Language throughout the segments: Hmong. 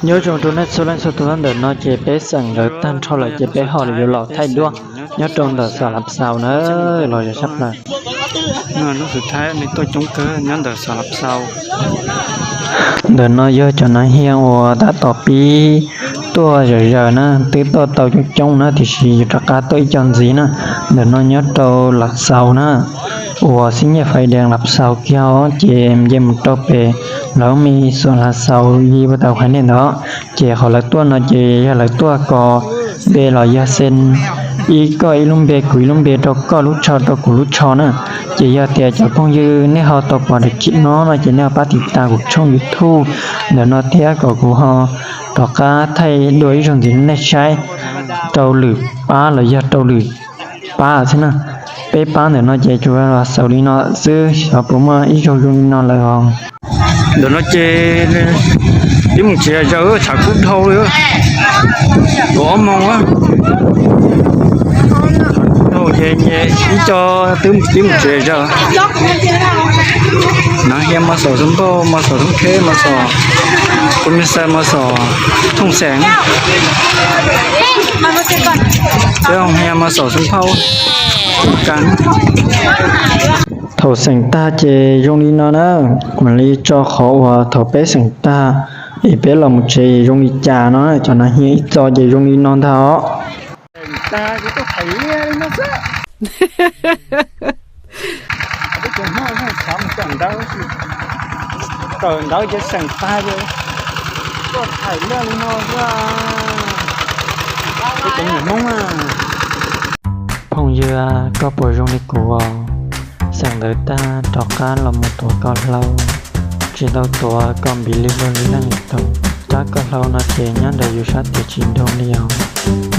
Nyob zoo rau nej txhua leej txhua tus, ntawm no ces peb xeem lawv tag nrho lawm ces peb ho yuav los thaij duab nyob rau ntawm Xos Lav Xaus na, los zov sab plaws. Hnub Xus Thaiv nej tuaj coob kawg nyob ntawm Xos Lav Xaus. Ntawm no yog cov nav hias uas tab tom pib tuaj zawm zaws na, twb tuaj tau coob coob na, tiam sis yuav rov qab tuaj ib co ntxiv na. Ntawm no nyob rau Lav Xaus na, uas xib nyiaj fais dees Lav Xaus kiag os, ces nce mus rau pem lawv me Xos Lav Xaus yi puas tau qhia nej ntawd. Ces qhov lawv tuaj no ces yog lawv tuaj kos npe los yog xee, ib koj ib lub npe kuv ib lub npe rau koj lub tsho rau kuv lub tsho na. Ces yog tias cov phooj ywg nej ho tau pom daim clip no no ces nej ho pab tiv tas kuv tshooj YouTube ntawm no thiab kom kuv ho rov qab thaij dua ib zaug ntxiv nej saib rau lwm pab los yog rau lwm pab xwb na. Peb pab ntawm no ces tsuas los xaus li no xwb, xyov puas muaj ib zaug zoo li no lawm os. Ntawm no ces twb mus tsev zaws, tshav kub dhau li, kaum ob moos, ces ib co twb mus tsev zaws. Nav hias Mos Xos Xus Npauj, Mos Xos Thoob Kheb, Mos Xos Kub Me Xaw, Mos Xos Thooj Xeem, Xeev Hias, Mos Xos Xus Npauj, Kab. Thaum xeem tag ces zoo li no na, mam li tso qhov uas thaum peb xeem tag es peb los mus tsev zoo li cas no, cov nav hias ib txo ces zoo li no ntag os. Tawm ntawd ces xeem tag ces tuaj thaij liaj li no xwb. Peb cov niam Hmoob, phooj ywg, koj puas zoo li kuv os? Xeem ntawd tag rov qab los mus tuav koj hlau, tsis tau tuav koj npiv li luag li leej li tus. Rab koj hlau no ces nyob ntawm yus sab tid tsis nrug li os.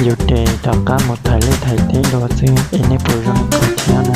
Yus ces rov qab mus thaiv liaj thaiv teb dua xwb, es nej puas zoo li kuv thiab?